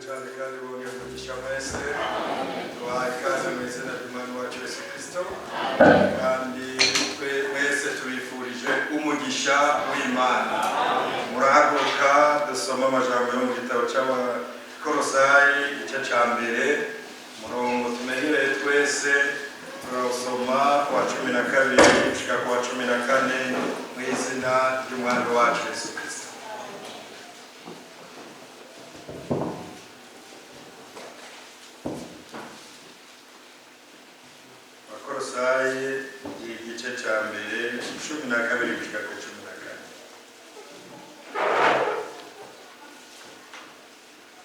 Cyane kandi bongere umugisha mwese. Tubahaye ikaze mu izina ry'Umwami wacu Yesu Kristo, kandi twe mwese tubifurije umugisha w'Imana. Murahaguruka dusoma amajambo yo mu gitabo cy'Abakorosayi, igice cya mbere, umurongo tumenyereye twese. Turasoma wa 12 gushika ku wa 14 mu izina ry'Umwami wacu Yesu Kristo. Abakorosayi, igice cya mbere, 12 gushika ku 14.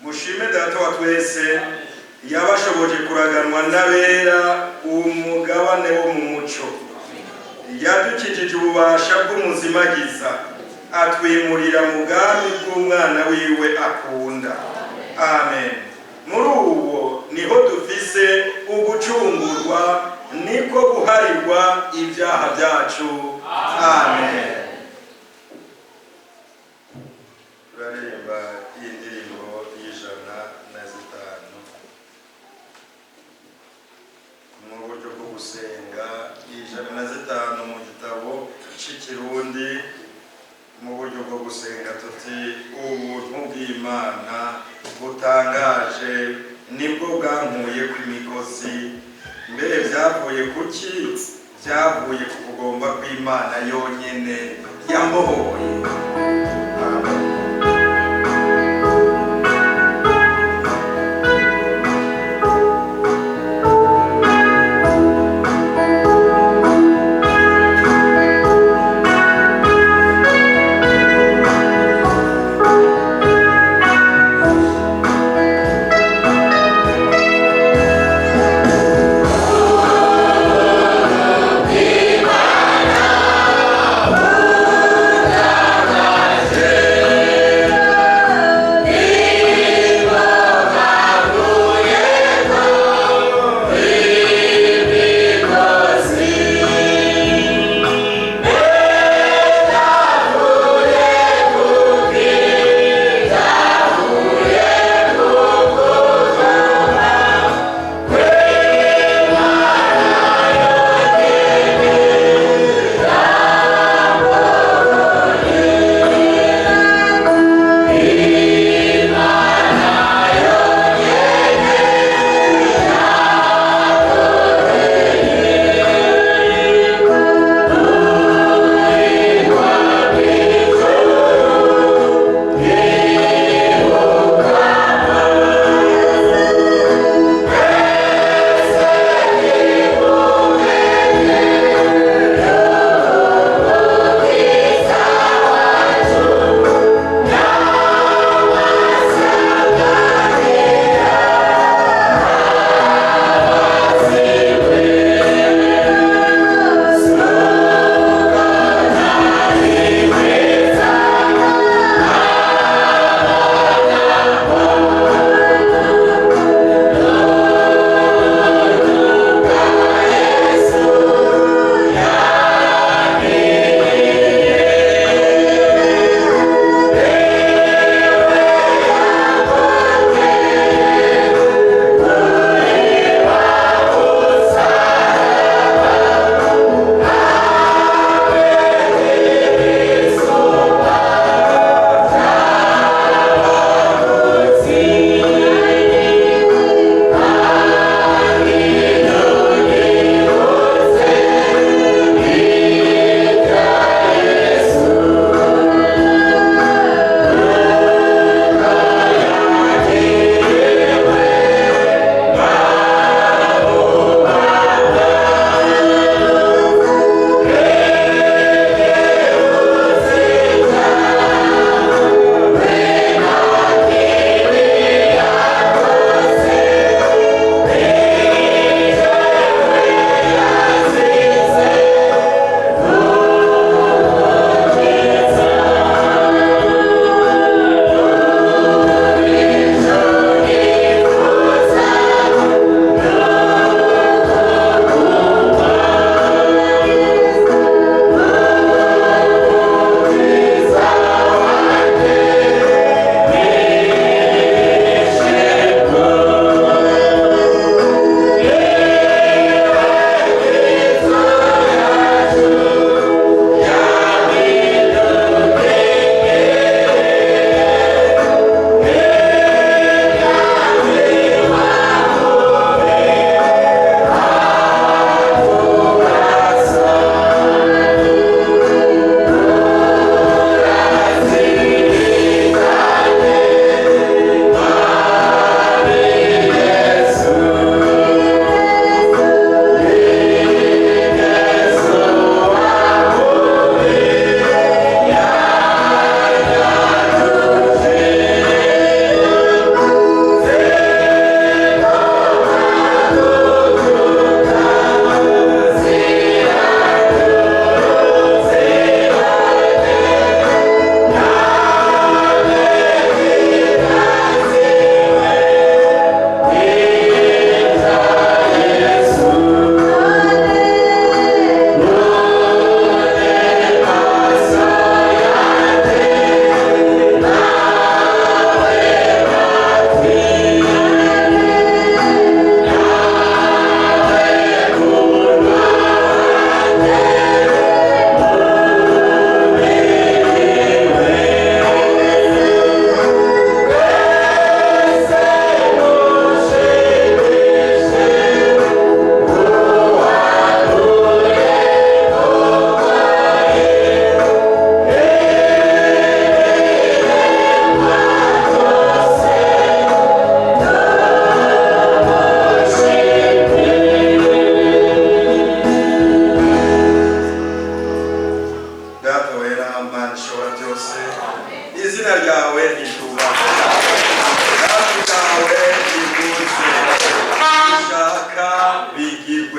Mushime Data wa twese yabashoboje kuraganwa n'abera umugabane wo mu muco. Yadukijije ububasha bw'umuzimagiza, atwimurira mu bwami bw'Umwana wiwe akunda. Amen. Muri uwo niho dufise ugucungurwa, niko guharirwa ibyaha byacu. Amen. Turaririmba iyi ndirimbo y'105 mu buryo bwo gusenga, 105 mu gitabo cy'Ikirundi, mu buryo bwo gusenga tuti: "Ubuntu bw'Imana butangaje nibwo bwankuye ku imigozi." Mbere byavuye kuki? Byavuye ku kugomba kw'Imana yonyene yambohoye. Amen. Imana.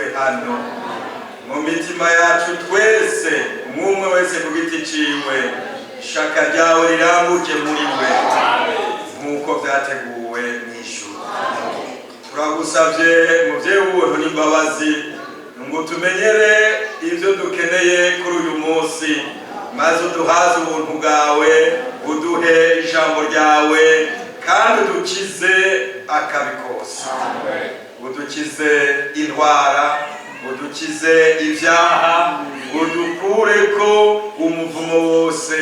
Bivugirwe hano mu mitima yacu twese, umwe wese ku giti ciwe. Ishaka ryawe rirambuke muri we nk'uko byateguwe mu ijuru. Turagusabye, muvyeyi w'ubuntu n'imbabazi, ngo tumenyere ibyo dukeneye kuri uyu munsi, maze uduhaze ubuntu bwawe, uduhe ijambo ryawe, kandi udukize akabi kose, udukize indwara, udukize ibyaha, udukureko umuvumo wose,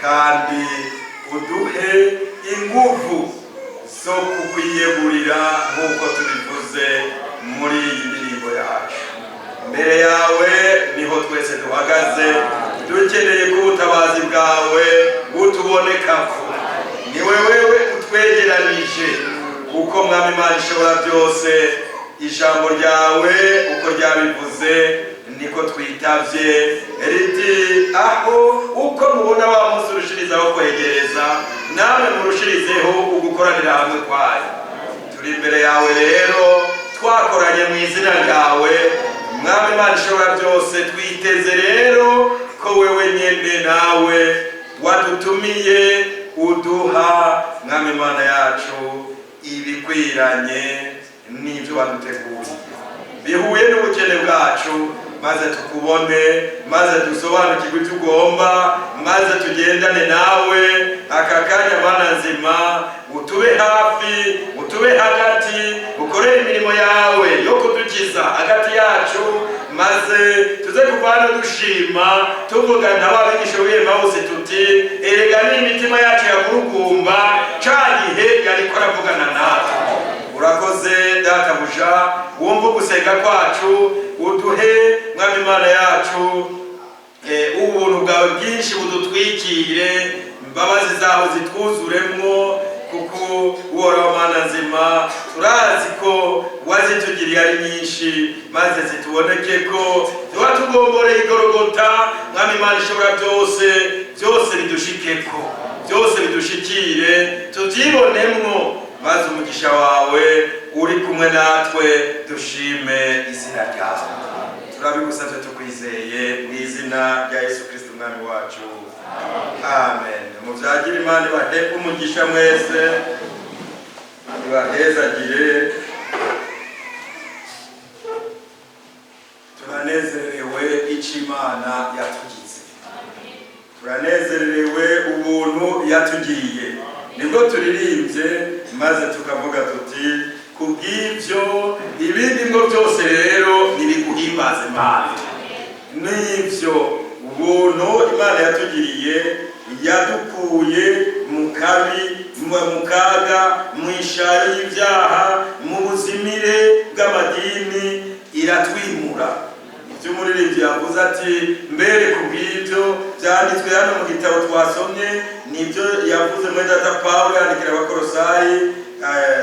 kandi uduhe inguvu zo kukwiyegurira nk'uko tubivuze muri iyi ndirimbo yacu. Imbere yawe niho twese duhagaze, dukeneye ko ubutabazi bwawe butubonekako. Ni wewe utwegeranije, kuko Mwami Imana ishobora byose, ijambo ryawe uko ryabivuze niko twitavye, riti: "Aho uko mubona wa munsi urushirizaho kwegereza, namwe murushirizeho ugukoranira hamwe kwayo." Turi imbere yawe rero, twakoranye mu izina ryawe, Mwami Imana ishobora byose. Twiteze rero ko wewe nyene nawe wadutumiye uduha, Mwami Imana yacu, ibikwiranye n'ibyo waduteguriye bihuye n'ubukene bwacu, maze tukubone, maze dusobanukirwe ibyo ugomba, maze tugendane nawe aka kanya. Mana nzima, utube hafi, utube hagati, ukorere imirimo yawe yo kudukiza hagati yacu, maze tuze kuva hano dushima, tuvuga nka ba bigisha b'Emawusi tuti: "Erega ni imitima yacu yagurugumba ca gihe yariko aravugana natwe." Urakoze, Databuja. Wumva ugusenga kwacu, uduhe, Mwami Imana yacu, ubuntu bwawe bwinshi budutwikire, imbabazi zawe zitwuzuremwo, kuko Uhoraho Mana nzima, turazi ko wazitugiriye ari nyinshi, maze zituboneke ko tuba tugomboreye Igorogota. Mwami Imana ishobora byose, byose bidushikeko, byose bidushikire, tubyibonemwo, maze umugisha wawe uri kumwe natwe, dushime izina ryawe. Turabigusabye tukwizeye mu izina rya Yesu Kristo Umwami wacu, amen. Muvyagire. Imana ibahe umugisha mwese, ibahezagire. Turanezerewe icyo Imana yatugize, turanezerewe ubuntu yatugiriye. Nibwo turirimbye maze tukavuga tuti: "Kubw'ibyo ibindi ngo byose rero nibiguhimbaze Imana." N'ibyo ubuntu Imana yatugiriye, yadukuye mu kabi, mu kaga, mu ishayo y'ibyaha, mu buzimire bw'amadini, iratwimura. Ibyo umuririmbyi yavuze ati: "Mbere ku bw'ibyo", byanditswe hano mu gitabo twasomye, nibyo yavuze muri data Pawulo yandikira Abakorosayi.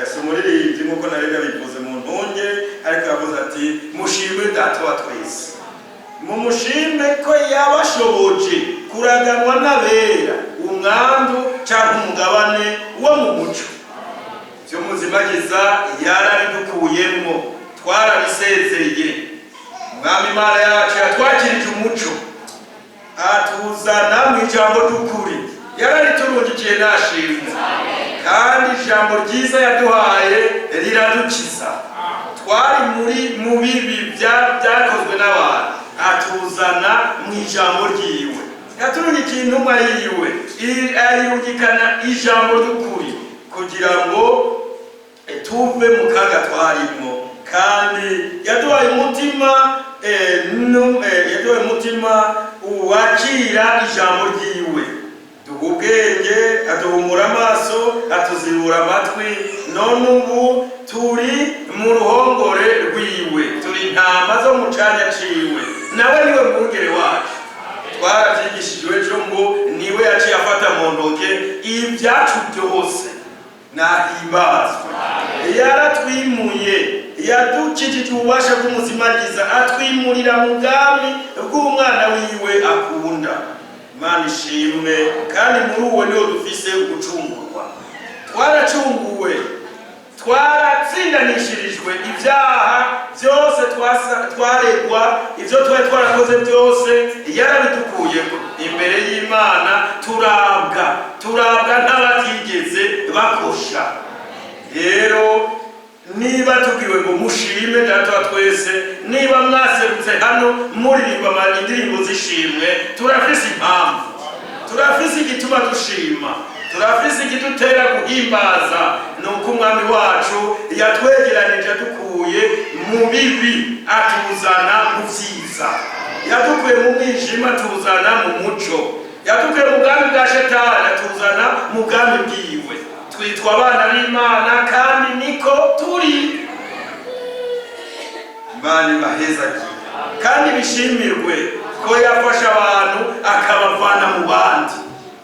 Si umuririmbyi nk'uko nari nabivuze mu ntunge, ariko yavuze ati: "Mushime Data wa twese, mumushime ko yabashoboje kuraganwa n'abera umwandu cyangwa umugabane wo mu muco." Byo muzimagiza yarabidukuyemwo, twarabisezeye. Mwami Imana yacu yatwakirije umuco, atuzana mu ijambo ry'ukuri, yarariturungikiye, nashimwe. Kandi ijambo ryiza yaduhaye riradukiza. Twari muri mu bibi byakozwe n'abantu, atuzana mu ijambo ryiwe. Yaturungikiye intumwa yiwe, ayirungikana ijambo ry'ukuri kugira ngo tuve mu kaga twarimwo. Kandi yaduhaye umutima, yaduhaye umutima wakira ijambo ryiwe, duha ubwenge, aduhumura amaso, atuzibura amatwi. None ubu turi mu ruhongore rwiwe, turi intama zo mu canya ciwe, nawe niwe mwungere wacu. Twarabyigishijwe ejo ngo niwe yaciye afata mu ntoke ibyacu byose. Nahimbazwe. Yaratwimuye, yadukijije ububasha bw'umuzimagiza, atwimurira mu bwami bw'umwana wiwe akunda. Imana ishimwe. Kandi muri uwo niho dufise ugucungurwa. Twaracunguwe. Twaratsindanishirijwe ibyaha byose twaregwa, ibyo twari twarakoze byose yarabidukuyeko. Imbere y'Imana turabwa n'abatigeze bakosha. Rero niba tubwiwe ngo mushime Data wa twese, niba mwaserutse hano muririmba indirimbo z'ishimwe, turafise impamvu, turafise igituma dushima, turafise igidutera guhimbaza. Ni uko Umwami wacu yatwegeranije, adukuye mu bibi atuzana mu vyiza, yadukuye mu mwijima atuzana mu muco, yadukuye mu bwami bwa Shetani atuzana mu bwami bwiwe. Twitwa abana b'Imana kandi niko turi. Imana ibahezagire. Kandi bishimirwe ko yafashe abantu akabavana mu bandi.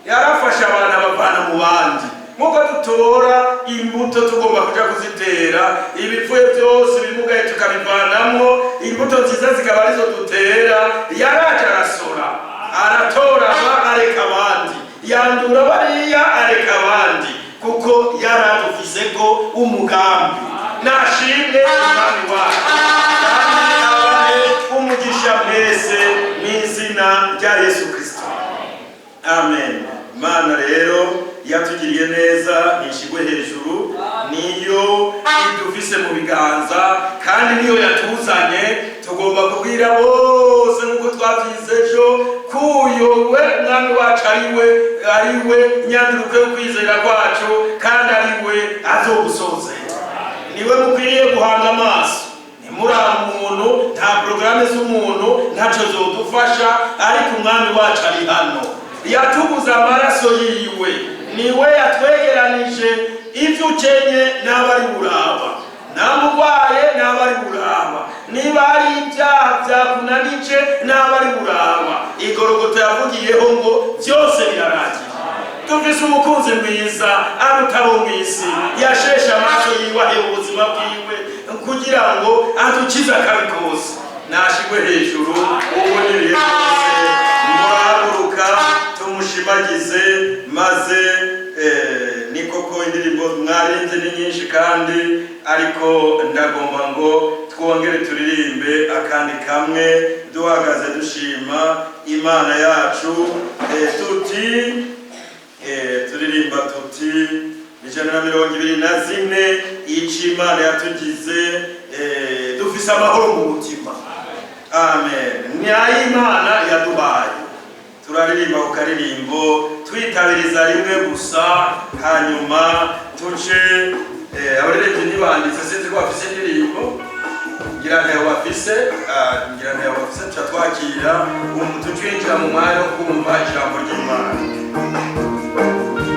Yarafashe abantu abavana mu bandi, nk'uko dutora imbuto tugomba kuja kuzitera, ibipfuye byose ibimugaye tukabivanamwo, imbuto nziza zikaba arizo dutera. Yaraje arasora, aratoraba, areka abandi, yandura bariya, areka abandi, kuko yaradufiseko umugambi. Nashimwe Umwami wacu, kandi abahe umugisha mwese mu izina rya Yesu Kristo, amen. Imana rero yatugiriye neza, nishigwe hejuru. Niyo idufise mu biganza kandi niyo yatuzanye. Tugomba kubwira bose nk'uko twavyize ejo kuyo we Mwami wacu ariwe nyanduruko yo kwizera kwacu, kandi ariwe azogusozera. Niwe mukwiriye guhanga amaso, ntimuraba umuntu. Nta porogaramu z'umuntu, ntaco zodufasha, ariko Umwami wacu ari hano, yatuguze amaraso yiwe, niwe yatwegeranije. Ibyo ukenye n'aba ari buraba, namba urwaye n'aba ari buraba, niba hari ibyaha byakunanije n'aba ari buraba. Igorogota yavugiyeho ngo byose birarangiye. Dufise umukunzi mwiza aruta abo mw'isi, yasheshe amaraso yiwe, aheba ubuzima bwiwe kugira ngo adukize akabi kose. Nashigwe hejuru ubu n'ibihe byose. Murahaguruka tumushimagize maze ni koko indirimbo mwarinze ni nyinshi kandi, ariko ndagomba ngo twongere turirimbe akandi kamwe duhagaze dushima Imana yacu, tuti turirimba tuti 124, ico Imana yatugize, dufise amahoro mu mutima. Amen. Ni ay'Imana yaduhaye. Turaririmba ku karirimbo twitabiriza rimwe gusa, hanyuma tuce abaririmbyi ntibanditse, sinzi ko bafise indirimbo, ngira ntayo bafise, ngira ntayo bafise. Tuca twakira tucinjira mu mwanya wo kumva ijambo ry'Imana. Amen.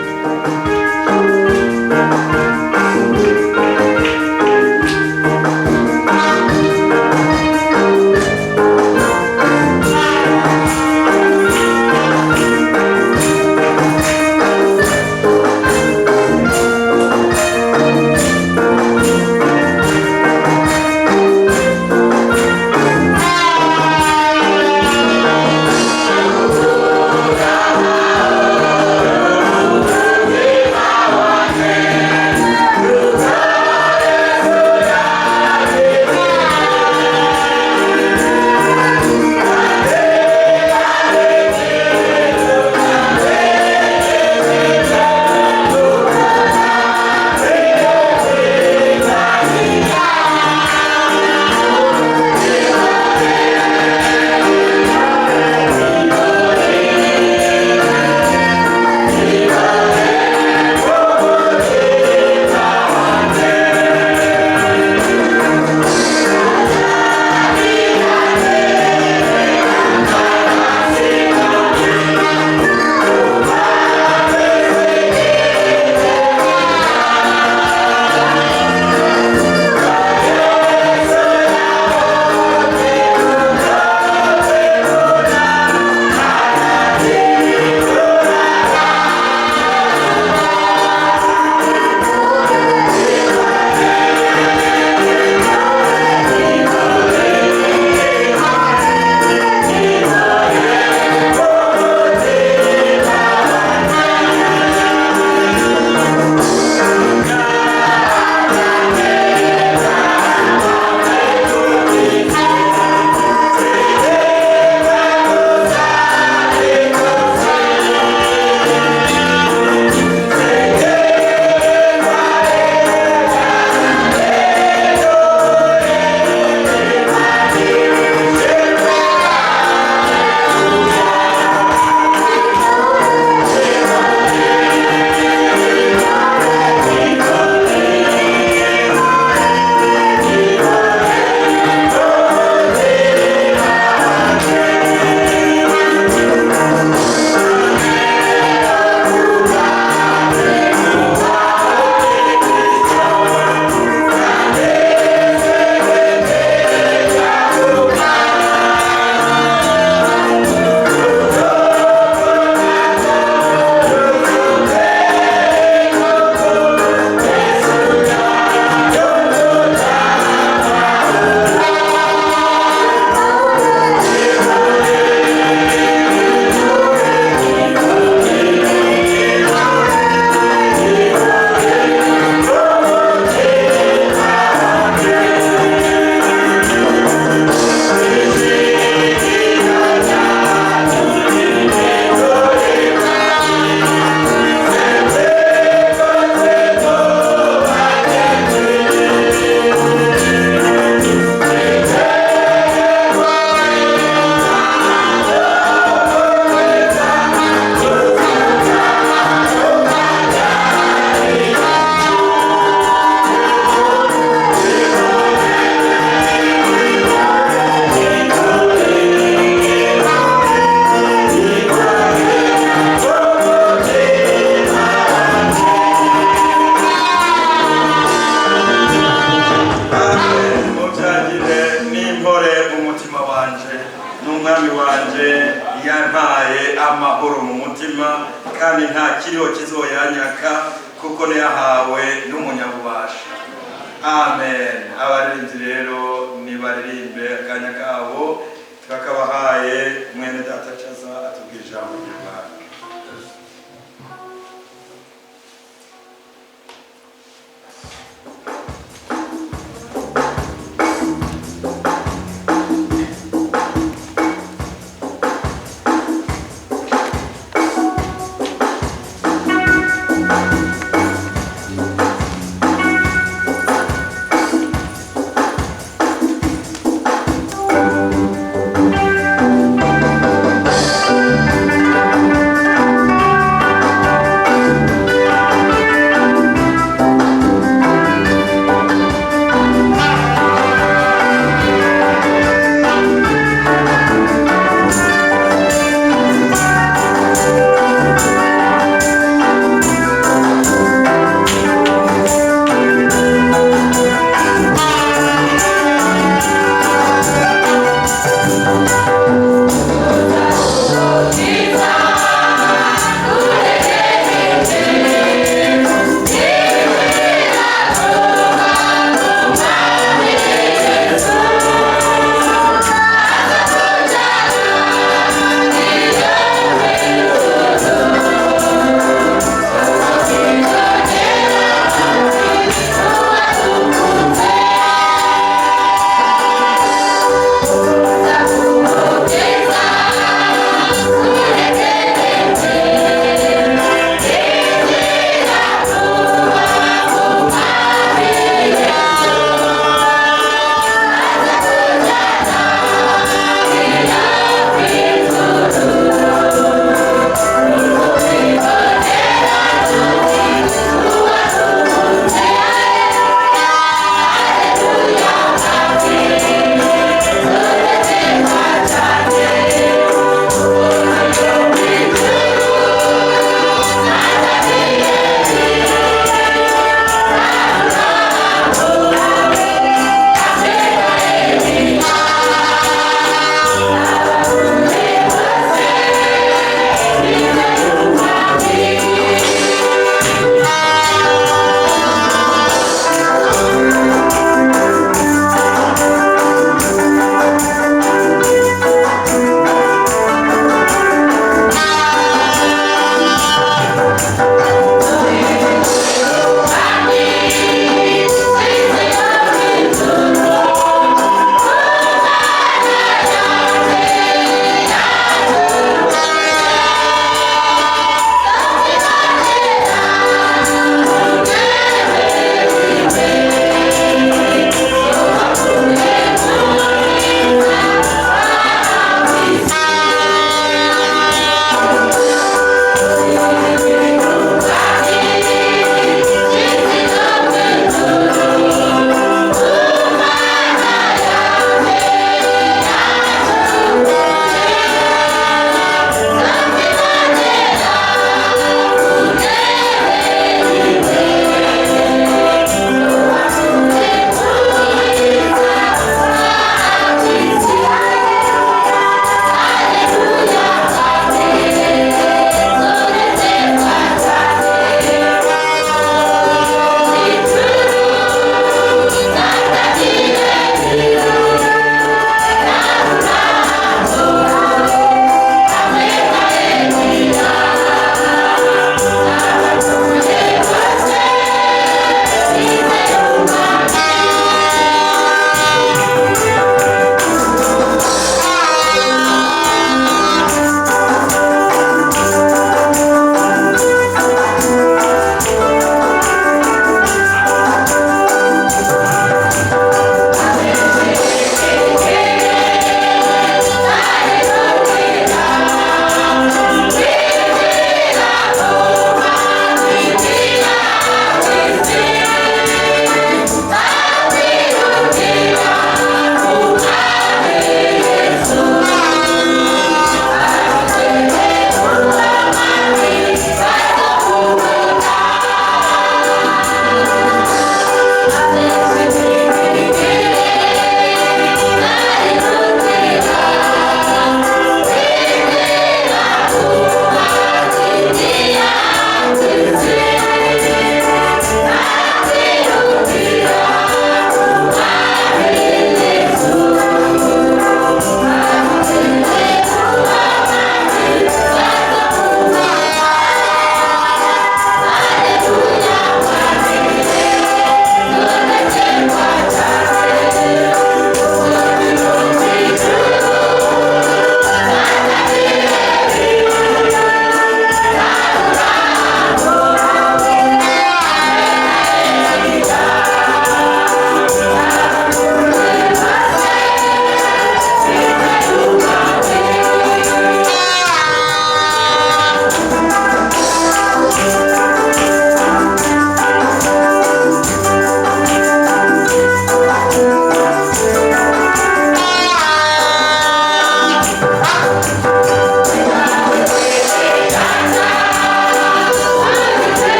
umutima wanje, n'umwami wanje yampaye amahoro mu mutima, kandi nta kiriho kizoyanyaka kuko niyahawe n'umunyabubasha. Amen. Abaririmbyi rero nibaririmbe akanya kabo twakabahaye. Mwene data caza atubwira ijambo ry'Imana. Thank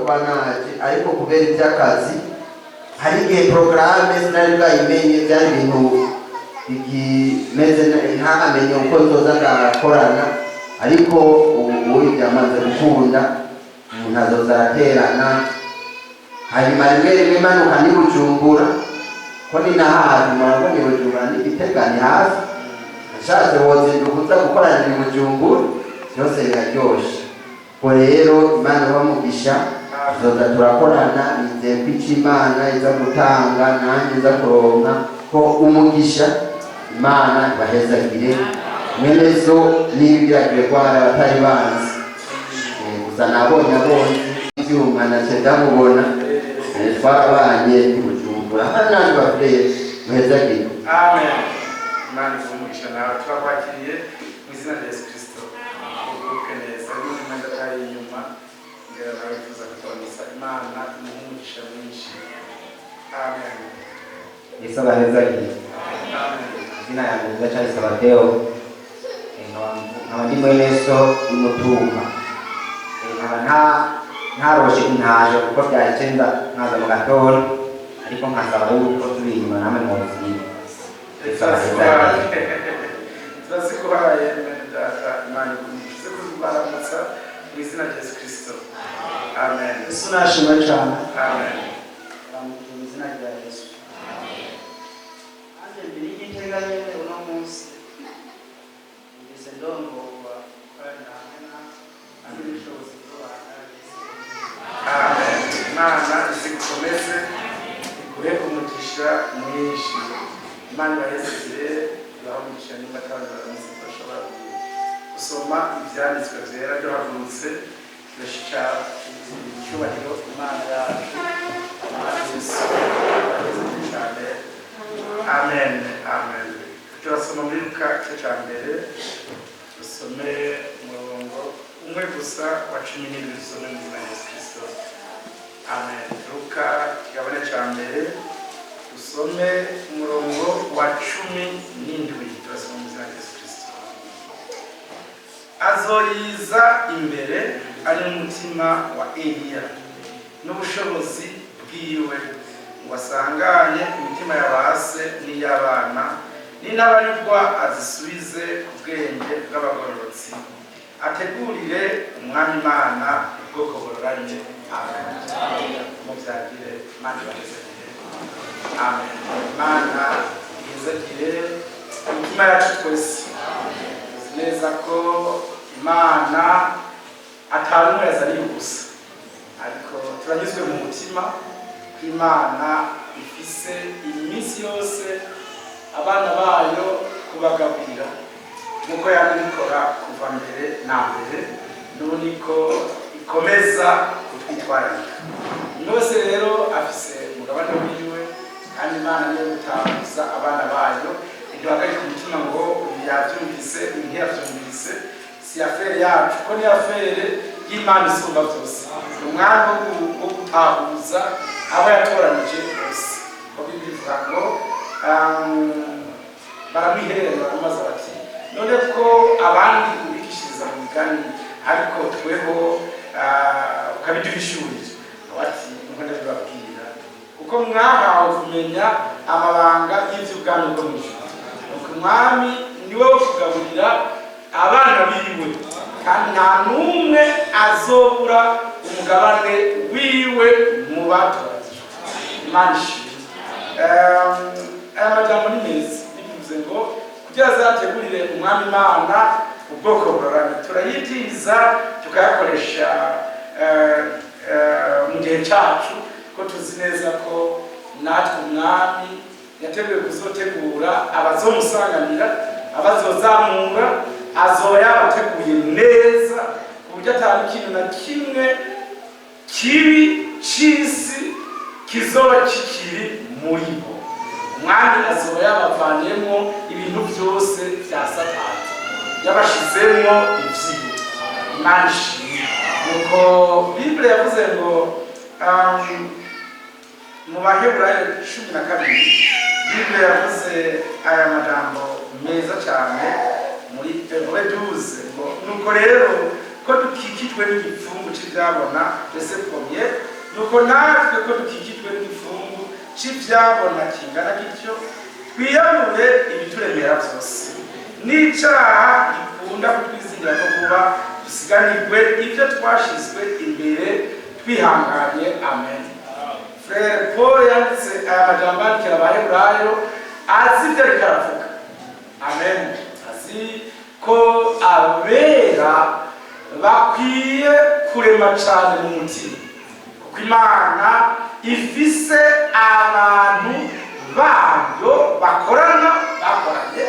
kuba naje, ariko kubera iby'akazi hari igihe porogaramu sinari bwayimenye, byari ibintu bikimeze ntahamenya uko nzoza ndakorana. Ariko ubu byamaze gukunda, umuntu azoza araterana, hanyuma rimwe rimwe manuka ni Bujumbura, ko ni na hafi, murabona ni Bujumbura ni Gitega ni hafi. Ashatse wozinduka uza gukoranira i Bujumbura, byose biraryoshe. Ubwo rero Imana ibamugisha, tuzoza turakorana. Nizeye ko icyo Imana iza gutanga nanjye nza kuronka ko umugisha. Imana ibahezagire. Mwene so n'ibigiragire kwara abatari banzi. Gusa nabonye abonye ibyuma nace ndamubona. Twarabanye i Bujumbura, hari n'abandi bafurere. Muhezagire. Amen. Imana iguhe umugisha nawe, turakwakiriye mu izina rya Yesu Kristo. Uguke neza. N'undi mwenda atari inyuma ngira nawe wifuza kuturamutsa, Imana imuhe umugisha mwinshi. Amen. Yesu abahezagire. Amen. Izina yanjye ndacyari Sabateo. Nkaba ndi mwene so w'umutumba. Nkaba ntaroshe intaje kuko byari icyenda nkaza mu gatondo, ariko nkasaba yuko turi inyuma namwe mwoziye. Yesu abahezagire. Turaziguhaye mwene data, Imana iguhe umugisha kubaramutsa mu izina rya Yesu Kristo. Amen. Yesu nashimwe cyane. Amen. Baramukije mu izina rya Yesu. Nanjye mbere y'igitega nyine uno munsi numvise ndongorwa gukoranira hamwe na hamwe n'ubushobozi bw'abantu Yesu. Amen. Imana izigukomeze, iguhe umugisha mwinshi. Imana ibahezagire, ibahe umugisha. Nimba kandi baramutse bashobora gusoma ibyanditswe byera byo, turashika icyubahiro Imana yacu, Imana Yesu ibahezagire cyane. Amen, amen. Turasoma muri Luka igice cya mbere, dusome umurongo umwe gusa wa 17, dusome mu izina rya Yesu Kristo. Amen. Luka kigabane cya mbere, dusome umurongo wa 17, turasoma mu izina rya Yesu Kristo. Azoyiza imbere ari n'umutima wa Eliya n'ubushobozi bwiwe, ngo asanganye imitima ya ba se n'iy'abana n'intabarigwa, azisubize ku bwenge bw'abagororotsi, ategurire Umwami Imana ubwoko buroranye. Amen. Mubyagire. Imana ibahezagire. Amen. Imana ihezagire imitima yacu twese. Tuzi neza ko Imana atari umwe yazaniye ubusa, ariko turanyuzwe mu mutima ko Imana ifise iminsi yose abana bayo kubagaburira, nk'uko yabikora kuva mbere na mbere, n'ubu niko ikomeza kutwitwararika. Umwe wese rero afise umugabane wiwe, kandi Imana niyo gutahuza abana bayo. Ntiduhagarike umutima ngo uyu yabyumvise, uyu ntiyabyumvise. Si affaire yacu, ko ni affaire y'Imana isumba byose. Ni umwanya wo gutahuza abo yatoranije bose, ko Bibiliya ivuga ngo baramwiherera, baramubaza bati: "None ko abandi ubigishiriza mu migani, ariko tweho ukabiduhishurira?" Ati: "Nuko ndabibabwira kuko mwahawe kumenya amabanga y'iby'ubwami bwo mu ijuru." Nuko Umwami niwe wo kugaburira abana biwe, kandi nta n'umwe azobura umugabane wiwe mu batoranijwe. Imana ishimwe. Aya majambo ni meza, bivuze ngo kugira azategurire Umwami Imana ubwoko buroramye. Turayitiza tukayakoresha mu gihe cyacu, ko tuzi neza ko natwe Umwami yateguye kuzotegura abazomusanganira, abazozamura, azoba yabateguye neza ku buryo atari ikintu na kimwe kibi c'isi kizoba kikiri muri bo. Umwami azoba yabavaniyemo ibintu byose bya Satani, yabashizemo ibyiwe. Imana ishimwe. Nuko Bibure yavuze ngo mu Baheburayo 12, Bibure yavuze aya majambo meza cyane muri Hébreux 12 ngo: "Nuko rero Ko dukikijwe n'igipfungu c'ivyabona, verset premier, nuko natwe ko dukikijwe n'igipfungu c'ivyabona kingana gityo, twiyamure ibituremera vyose n'icaha gikunda kutwizingira ko vuba, dusiganirwe ibyo twashizwe imbere twihanganye. Amen. Frère Paul yanditse aya majambo yandikira Abaheburayo, azi ibyo ariko aravuga. Amen. Azi ko abera bakwiye kurema cyane mu mutima, kuko Imana ifise abantu bayo bakorana, bakoranye,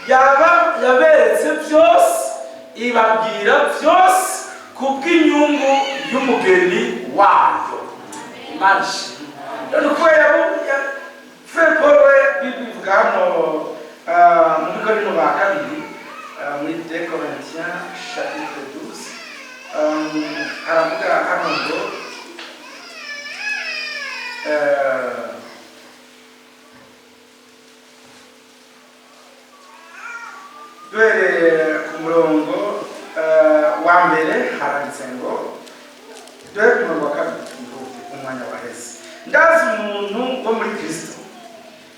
yaba yaberetse byose, ibabwira byose kubw'inyungu y'umugeni wayo. Imana ishimwe. None kubera Frère Paul we bivuga hano mu Bikorino ba kabiri, muri 2 Corinthiens chapitre 12, haravuga hano ngo duhereye ku murongo wa mbere, haranditse ngo, duhere ku murongo wa kabiri, umwanya waheze: "Ndazi umuntu wo muri Kristo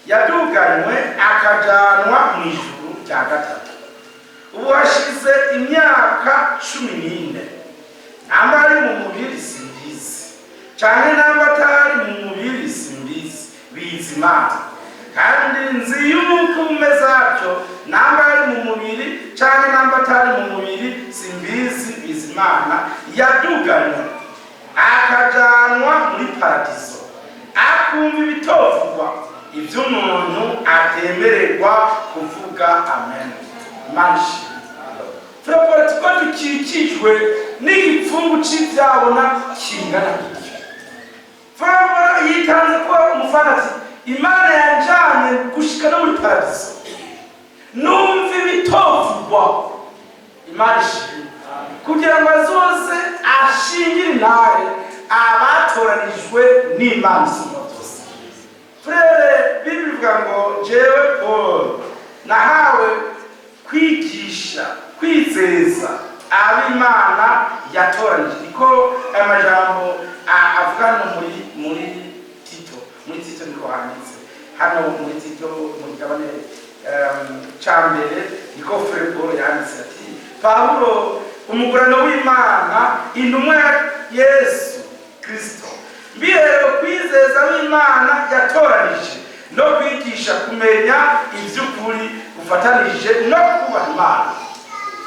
yaduganywe akajanwa mu ijuru rya gatatu. Ubu hashize imyaka 14. Namba ari mu mubiri simbizi, canke namba atari mu mubiri simbizi, bizi Imana. Kandi nzi yuko umeze atyo, namba ari mu mubiri canke namba atari mu mubiri simbizi, bizi Imana, yaduganywe akajanwa muri paradizo, akumva ibitovugwa, ibyo umuntu atemererwa kuvuga." Amen. Imana ishimwe. Frère Paul, ko dukikijwe n'igipfungu c'ivyabona kingana gutyo, Frère Paul yitanze ko umufana ati: "Imana yanjanye gushika no muri paradizo, numva ibitovugwa." Imana ishimwe. Kugira ngo azoze ashingire intare abatoranijwe n'Imana isumba byose. Frère, Bibiliya ivuga ngo: "Jewe Paul nahawe kwigisha, kwizeza ab'Imana yatoranije." Niko aya majambo avuga hano muri Tito. Muri Tito niko handitse hano, muri Tito mu gabane ca mbere, niko Frère Paul yanditse ati: "Pawulo, umugurano w'Imana, intumwa ya Yesu Kristo, mbiherewe kwizeza w'Imana yatoranije no kwigisha kumenya iby'ukuri gufatanije no kubaha Imana."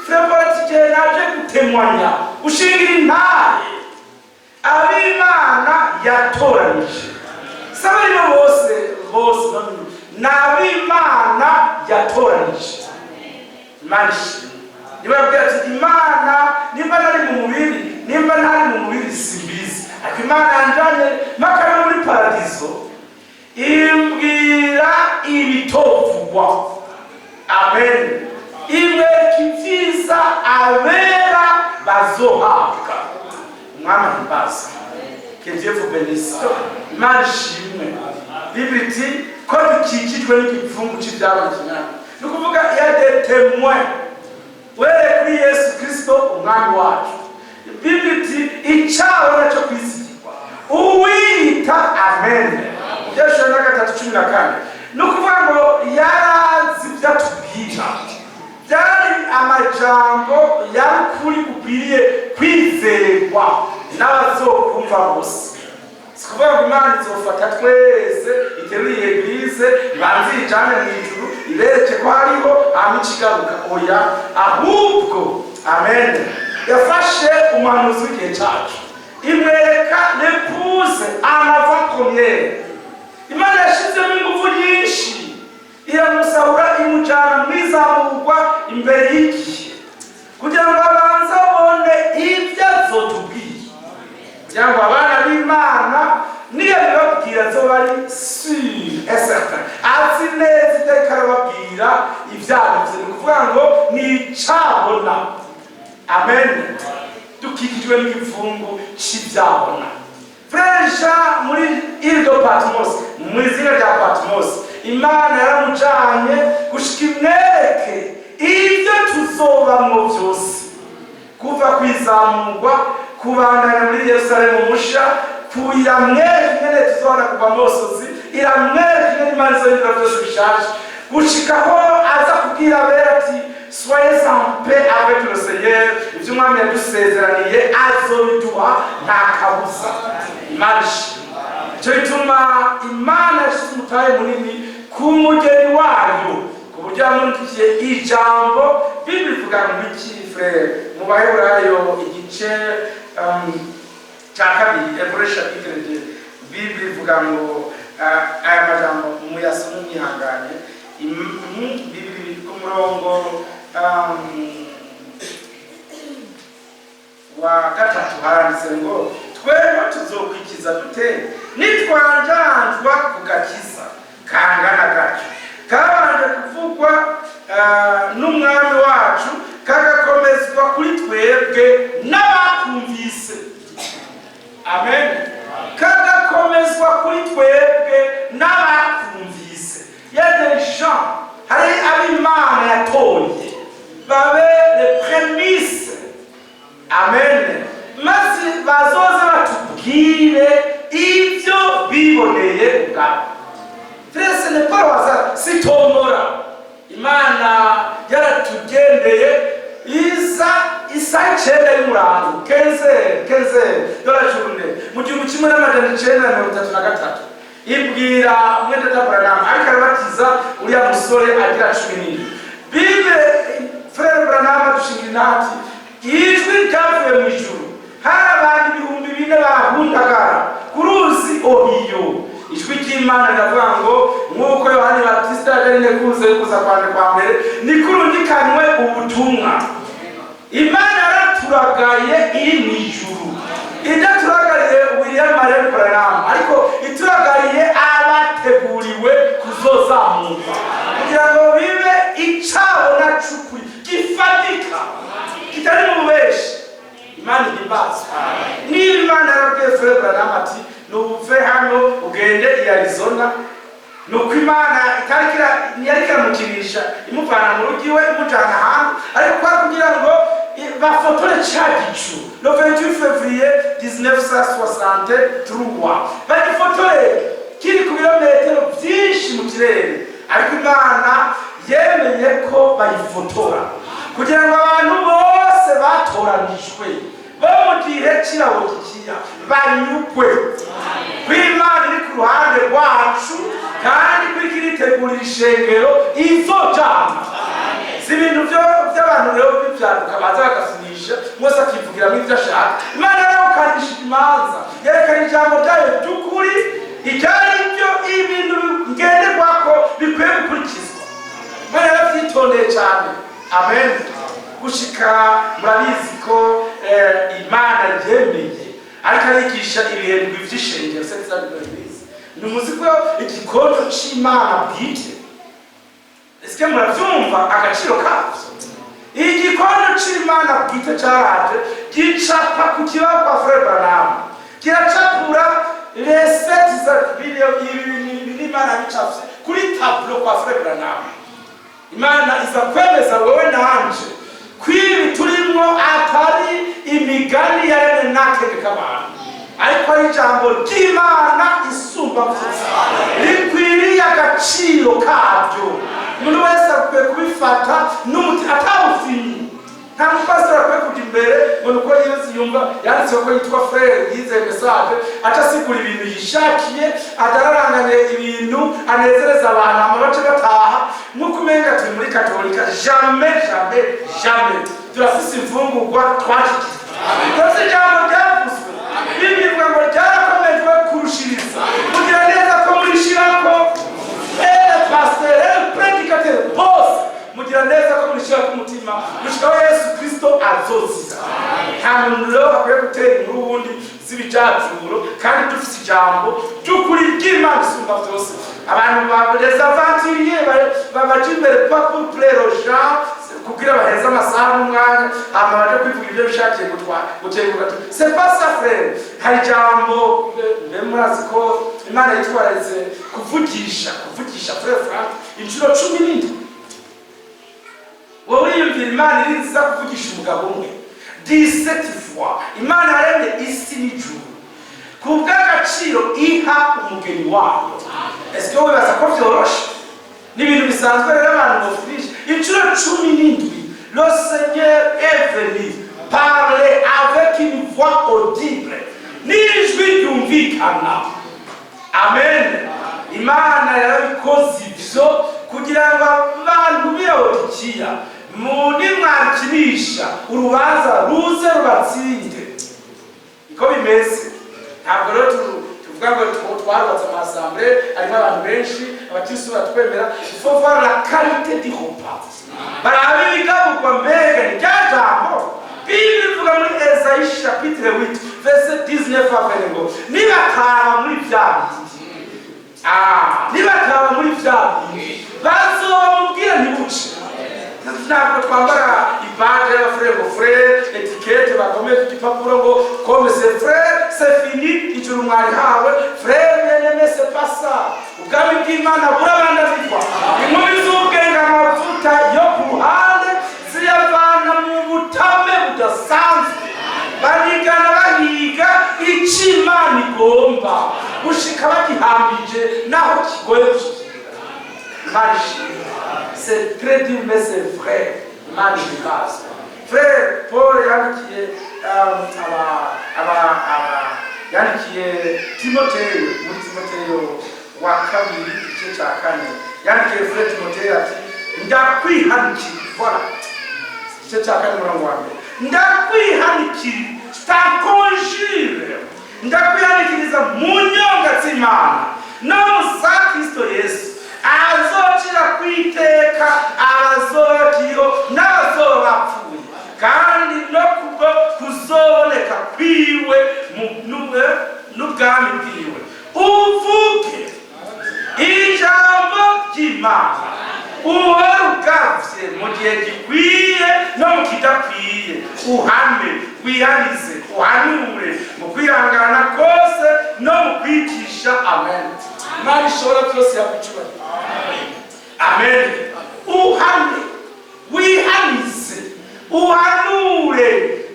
Frère Paul ati: "Igihe naje gutemwanya, gushingira intare ab'Imana yatoranije." Si abarimo bose bose, ni ab'Imana yatoranije. Imana ishimwe. Niba yabwira ati: "Imana, nimba nari mu mubiri, nimba ntari mu mubiri simbizi, ariko Imana yanjanye mpaka no muri paradizo, imbwira ibitovugwa." Amen. Imwereka ibyiza abera bazohabwa. Umwami ahimbaza. Que Dieu vous bénisse. Imana ishimwe. Bibiliya iti ko dukikijwe n'igipfungu cy'ibyabona kinyana, ni ukuvuga il y a des témoins uhereye kuri Yesu Kristo umwami wacu. Bibiliya iti icyabona cyo kwizigirwa uwiyita. Amen. Byashuwe na 3:14. Ni ukuvuga ngo yarazi ibyo atubwira, byari amajambo y'ukuri gukwiriye kwizerwa n'abazokumva bose. Si kuvuga ngo Imana izofata twese, iterure iyi église, ibanze iyijane mu ijuru, ibereke ko hariho, hama ikigaruka. Oya, ahubwo, amen, yafashe umuhanuzi w'igihe cyacu, imwereka l'épouse en avant première. Imana yashizemo ingufu nyinshi, iramusahura, imujyana mu izamurwa imbere y'igihe, kugira ngo abanze abone ibyo azotubwira, kugira ngo abana b'Imana niyo bibabwira azoba ari sûr et certain, azi neza ibyo ariko arababwira ibyanditse. Ni ukuvuga ngo ni icabona. Amen. Dukikijwe n'igipfungu c'ibyabona. Frère Jean muri île de Patmos, mu izina rya Patmos, Imana yaramujanye gushika imwereke ibyo tuzobamwo byose. Kuva Kuva kwizamurwa, kubandanya muri Yerusalemu musha, iramwereka ingene tuzobona kuva musozi, iramwereka ingene Imana izohindura byose bishaje, gushikaho aza kubwira abera ati: "Soyez en paix avec le Seigneur." Ibyo Umwami yadusezeraniye azobiduha nta kabuza. Imana ishimwe. Icyo gituma Imana yashyize umutahe munini ku mugeni wayo, ku buryo yamunikiye ijambo. Bibiliya ivuga ngo iki, frère? Mu Baheburayo igice cya 2, Hébreux chapitre 2, Bibiliya ivuga ngo aya majambo muyasome mwihanganye. Bibiliya ku murongo wa 3 haranditse ngo: "Twebwe tuzokwikiza dute nitwanjanjwa ku gakiza kangana gatyo, kabanje kuvugwa n'Umwami wacu, kagakomezwa kuri twebwe n'abakumvise?" Amen. Kagakomezwa kuri twebwe n'abakumvise. Y a des gens, hari ab'Imana yatoye babe les prémices, amen, maze bazoze batubwire ibyo biboneye ubwabo. Frère, n'est pas hasard si tombora Imana yaratugendeye, iza isaha 9 y'umurango, 15h de la journée, mu 1933, ibwira mwene data Branham ariko arabatiza uriya musore agira 17. Bible, frère Branham adushingira inati ijwi ryavuye mu ijuru. Hari abantu 4000 bahundagara ku ruzi Ohiyo. Ijwi ry'Imana riravuga ngo: "Nk'uko Yohani Batista yari kuza kuza kwanje kwa mbere, niko urungikanywe ubutumwa." Imana yaraturagaye iri mu ijuru, idaturagariye William Marion Branham, ariko ituragariye abateguriwe kuzozamuka, kugira ngo bibe icabona c'ukuri gifatika kitari mu bubeshi. Imana ihimbazwe. Niba Imana yarabwiye frère Branham ati: "Nuve hano ugende i Arizona," nuko Imana ntiyariko iramukinisha imuvana mu rugo iwe imujana ahandi, ariko kwari kugira ngo bafotore ca gicu le 28 février 1963, bagifotore kiri ku birometero byinshi mu kirere. Ariko Imana yemeye ko bayifotora kugira ngo abantu bose batoranijwe bo mu gihe cy'Ilawodikiya banyugwe ko Imana iri ku ruhande rwacu, kandi ko iriko iritegurira ishengero izojana. Si ibintu by'abantu rero b'ibyaduka baza bagasinyisha, mwese akivugiramo ibyo ashaka. Imana yarawukanishije imanza, yerekana ijambo ryayo ry'ukuri ibyo ari byo, ibintu ngenderwako bikwiye gukurikizwa. Imana yarabyitondeye cyane, amen. Gushika murabizi ko Imana yemeye ariko arigisha ibihembwe vy'ishengero, sept églises. Nimuzi ko igikonjo c'Imana bwite, ese muravyumva agaciro kavyo? Igikonjo c'Imana bwite caraje gicapa ku kibaho kwa frère Branham, kiracapura les sept ibi n'Imana bicafye kuri tableau kwa frère Branham. Imana iza kwemeza wowe nanje kwibi turimwo atari imigani yaremwe n'akenge k'abantu, ariko ari ijambo ry'Imana isumba byose rikwiriye agaciro kabyo. Umuntu wese akwiye kubifata n'umuti atawufinyi. Nta mupasiteri akwiye kujya imbere ngo nuko yize, yumva yanditseho ko yitwa frère, yizeye message, aca asigura ibintu yishakiye, adararanganye ibintu anezereza abantu, hama bace bataha nk'uko umenga turi muri katolika. Jamais, jamais, jamais. Turafise imfungurwa twashikiye, turafise ijambo ryavuzwe. Bibiliya ngo ryarakomejwe kurushiriza kugira neza ko murishirako, pasteur, prédicateur, bose mugira neza ko murishira ku mutima gushikaho Yesu Kristo azozira. Nta muntu rero akwiye gutera inkuru wundi z'ibijajuro, kandi dufise ijambo ry'ukuri ry'Imana isumba byose. Abantu ba les aventuriers babaja imbere pas pour plaire aux gens, kugira baheze amasaha n'umwanya, hama baje kwivuga ibyo bishakiye, gutwara gutenguka. C'est pas ça, frère. Hari ijambo, mbe murazi ko Imana yitwararitse kuvugisha frère Frank inshuro 17? Wowe uriyumvira Imana iriza kuvugisha umugabo umwe? 17 fois Imana yaremye isi n'ijuru ku bw'agaciro iha umugeni wayo. Ese wibaza ko vyoroshe? Ni ibintu bisanzwe rero abantu bofishe inshuro 17. Le Seigneur est venu parler avec une voix audible, n'ijwi ryumvikana. Amen. Imana yarabikoze ivyo kugira ngo abantu b'i Lawodikiya nimwakinisha urubanza ruze rubatsinde. Niko bimeze. Ntabwo rero tuvuga ngo twarubatse ama assemblées harimo abantu benshi, abakristo baratwemera. Il faut voir la qualité du repas. Barabe ibigaburwa, mbega ni rya jambo. Bible ivuga muri Esayi chapitre 8 verset 19 à 20 ngo nibataba muri vya bindi, nibataba muri vya bindi, bazomubwira ntibuce. Ntabwo twambara i badge y'aba frères ngo frère, étiquette bakomeye ku gipapuro ngo comme c'est frère, c'est fini, ijuru mwarihawe. Frère bien-aimé, c'est pas ça. Ubwami bw'Imana burabandazirwa. Inkumi z'ubwenge amavuta yo ku ruhande ziyavana mu butame budasanzwe, barigana bahiga icyo Imana igomba gushika bagihambije naho kigoye gushikira. Imana ishimwe. C'est très dur, mais c'est vrai. Imana ihimbaza. Frère Paul yandikiye aba aba aba yandikiye Timoteyo, muri Timoteyo wa kabiri igice cya 4, yandikiye frère Timoteyo ati: "Ndakwihanikira." Voilà, igice cya 4 umurongo wa 1: "Ndakwihanikira, je t'en conjure, ndakwihanikiriza mu nyonga z'Imana no mu za Kristo Yesu azocira kwiteka abazoba bakiriho n'abazoba bapfuye, kandi no kubwo kuzoboneka kwiwe n'ubwami bwiwe. Uvuge ijambo ry'Imana, uhore ugavye mu gihe gikwiye no mu kidakwiye, uhame, wihanize, uhanure mu kwihangana kose no mu kwigisha." Amen. Imana ishobora byose yakwicubahiro. Amen. Uhame, wihanize, uhanure.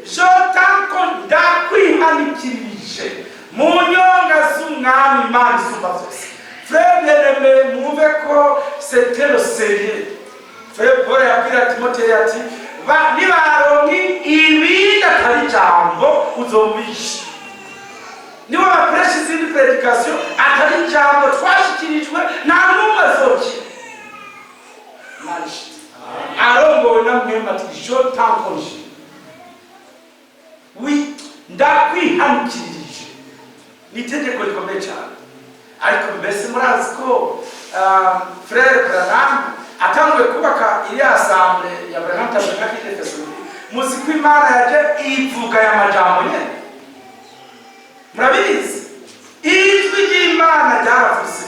Je t'en ndakwihanikirije mu nyonga z'Umwami Imana isumba byose. Frère bien-aimé, mwumve ko c'était le sérieux. Frère Paul yabwira Timoteyo ati: "Nibaronka ibindi atari ijambo, uzobisha. Niba bakoresha izindi prédication atari ijambo twashikirijwe, nta n'umwe azokira." Imana ishimwe. Arongowe na Mpwemu ati: "Je t'en conjure, oui, ndakwihanikirije." Ni itegeko rikomeye cyane. Ariko mbese murazi ko frère Branham atanguye kubaka iriya assemblée ya Branham Tabernacle d'Efeso, muzi ko Imana yaje ivuga aya majambo nyene? Murabizi, ijwi ry'Imana ryaravuze,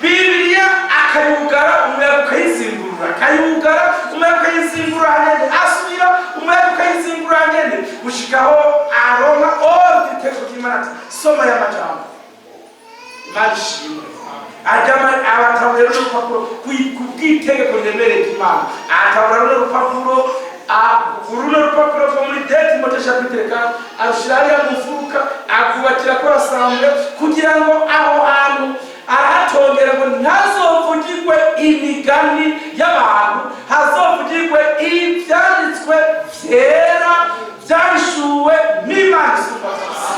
Bibiliya akayugara, umuyaga ukayizingurura, akayugara, umuyaga ukayizingurura nyene, asubira, umuyaga ukayizingurura nyene, gushikaho aronka ordre, itegeko ry'Imana ati: "Soma aya majambo." Imana ishimwe. Ajya abatabura runo rupapuro ku bw'itegeko riremereye ry'Imana, atabura runo rupapuro, runo rupapuro rwo muri 2 Timothée chapitre 4, arushira hariya mu mfuruka, akubakira ko assemblée kugira ngo aho hantu arahatongera ngo ntazovugirwe imigani y'abantu, hazovugirwe ibyanditswe vyera byahishuwe n'Imana isumba byose.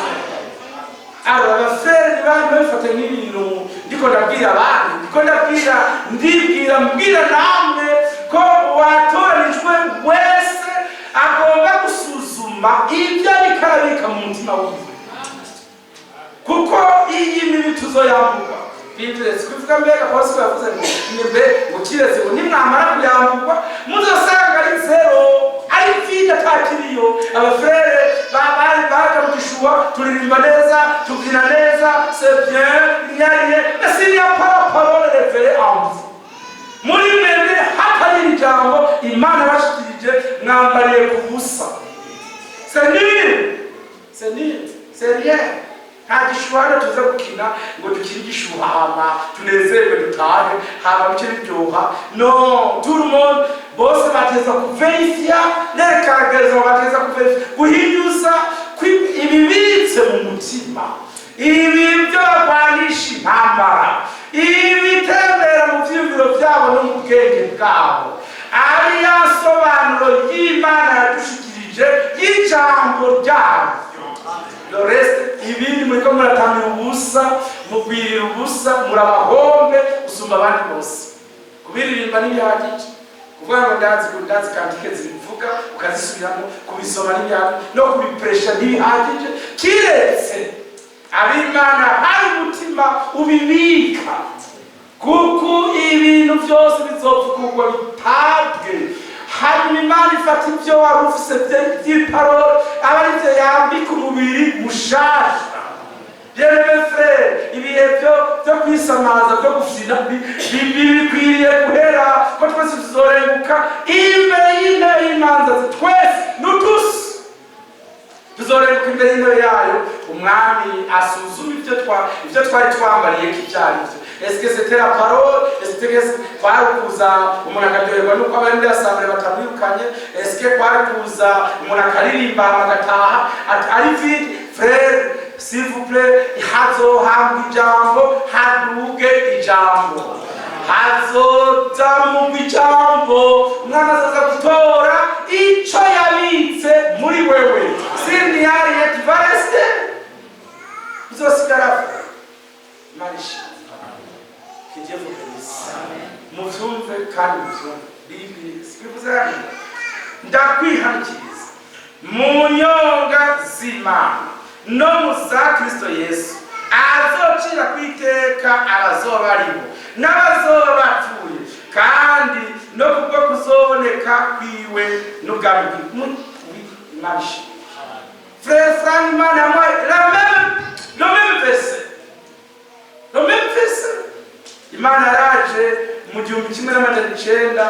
Abo aba frères bari babifata nk'ibintu. Ndiko ndabwira abandi, ndiko ndabwira, ndibwira, mbwira namwe ko watoranijwe wese agomba gusuzuma ibyo ariko arabika mu mutima wiwe, kuko iyi mibi tuzoyamburwa. Bible kuvuga, mbega Pawulo yavuze ngo nimbe ngo kiretse ngo nimwamara kuyamburwa muzosanga ari zéro, ari vide, atakiriyo. Aba frères bari baja mu gishuwa, turirimba neza, tubyina neza, c'est bien, il n'y a rien, mais s'il n'y a pas la parole révélée en vous, muri mwebwe hatari ijambo Imana bashikirije, mwambariye ku busa. C'est nul, c'est nul, c'est rien. Nta gishuhano tuza gukina ngo dukine igishuha hama tunezerwe dutahe, hama bice biryoha. No, tout le monde. Bose bateza kuverifiya nerekagezo, bateza kuverifiya guhinyuza ibibitse mu mutima, ibi byo barwanisha intambara, ibitembera mu vyiyumviro vyabo no mu bwenge bwabo, ari ya sobanuro y'Imana yadushikirije y'ijambo ryayo. Le reste, ibindi muriko muratamira ubusa, mugwirira ubusa, murabahombe usumba abandi bose. Kubiririmba ntibihagije, kuvuga ngo ndazi, ndazi cantiques zibivuga, ukazisubiramo, kubisoma ntibihagije, no kubipresha ntibihagije, kiretse ab'Imana hari umutima ubibika, kuko ibintu byose bizopfukurwa bitabwe. Hanyuma Imana ifata ibyo wari ufise by'iparole, aba aribyo yambika umubiri mushasha. Bien-aimé frère, ibihe byo kwisamaza, byo gufina bikwiriye guhera, ko twese tuzorenguka imbere y'intebe y'imanza. Twese nutusi tuzorenguka imbere y'intebe yayo, umwami asuzuma ibyo twari twambariye ko ibyo ari byo. Est-ce que c'était la parole? Est-ce que kwari kuza umuntu akaryoherwa nuko abari muri assemblée batamwirukanye? Est-ce que kwari kuza umuntu akaririmba agataha ari vide? Frère, s'il vous plaît, hazohambwa ijambo, haduge ijambo, hazozamugwa ijambo. Umwana azaza gutora ico yabitse muri wewe. Siniyariye tuvareste uzosigara marisha. Que Dieu vous bénisse. Muvyumve kandi muvyumve. Bible sikivuze hano: ndakwihanikiriza mu nyonga z'Imana no mu za Kristo Yesu, azocira ku iteka abazoba aribo n'abazoba bapfuye, kandi no kubwo kuzoboneka kwiwe n'ubwami bwiwe. Imana ishimwe. Frère Frank, Imana yamuhaye la même le même verset, le même verset. Imana yaraje mu 1976,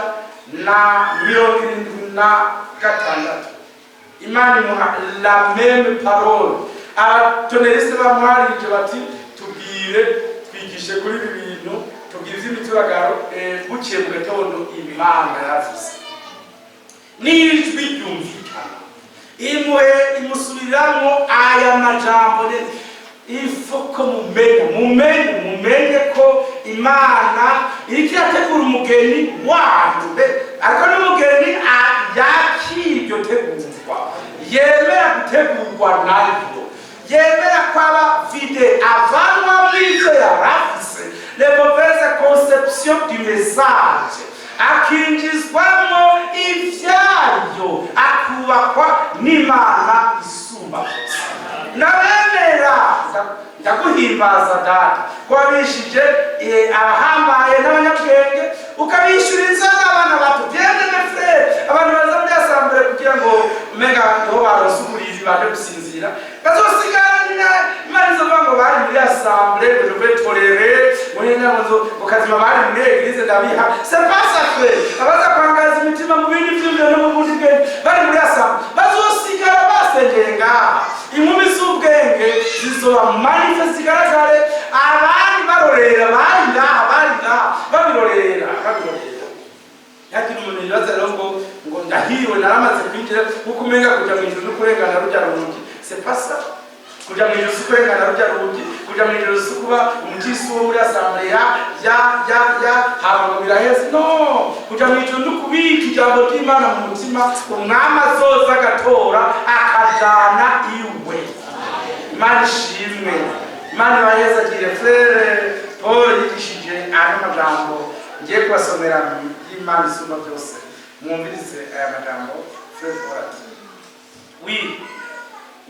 Imana imuha la même parole. Abatonneriste bamuharije bati: "Tubwire, twigishe kuri ibi bintu, tubwire iby'imituragaro." Buciye mu gatondo, Imana yaravuze n'ijwi ryumvikana, imuhe imusubiriramo aya majambo. Ifo ko mumenye, mumenye, mumenye ko Imana iriko irategura umugeni wayo, ariko n'umugeni yakira iryo tegurwa, yemera gutegurwa nayo, yemera ko aba vide, avanwa mw'ivyo yarafise, les mauvaises conceptions du message, akinjizwamo ivyayo, akubakwa n'Imana isumba byose. Ndabemera, ndaguhimbaza Data ko wabishije abahambaye n'abanyabwenge, ukabishyuriza n'abana bato. Bien-aimé frère, abantu baza muri assemblée kugira ngo umenga niho baronse uburiri baje gusinzira, bazosigara. Imana izovuga ngo bari muri assemblée, ngo je vais tolérer muri ngo ngo kazima bari muri église, ndabiha. C'est pas ça, frère. Abaza kwangaza imitima mu bindi vyumviro no mu bundi bwenge bari muri assemblée, bazosigara basengeye ngaha. Inkumi z'ubwenge zizoba manifestes, zigaragare, abandi barorera, bari ngaha, bari ngaha babirorera, babirorera. Ntihagire umuntu yibaza rero ngo ndahiriwe, naramaze kwinjira, nkuko umenga kuja mu ijuru no kurengana rujya rugi. C'est pas ça. Kuja mu ijuru si kurengana rujya rugi. Kuja mu ijuru si kuba umukisi wo muri assemblée ya hama ngo biraheze. No kuja mu ijuru ni ukubika ijambo ry'Imana mu mutima, umwami azoza agatora akajana iwe. Imana ishimwe, Imana ibahezagire. Frère Paul yigishije ano majambo ngiye kubasomera y'Imana isumba byose. Mwumvirize aya majambo. Frère Paul ati, oui,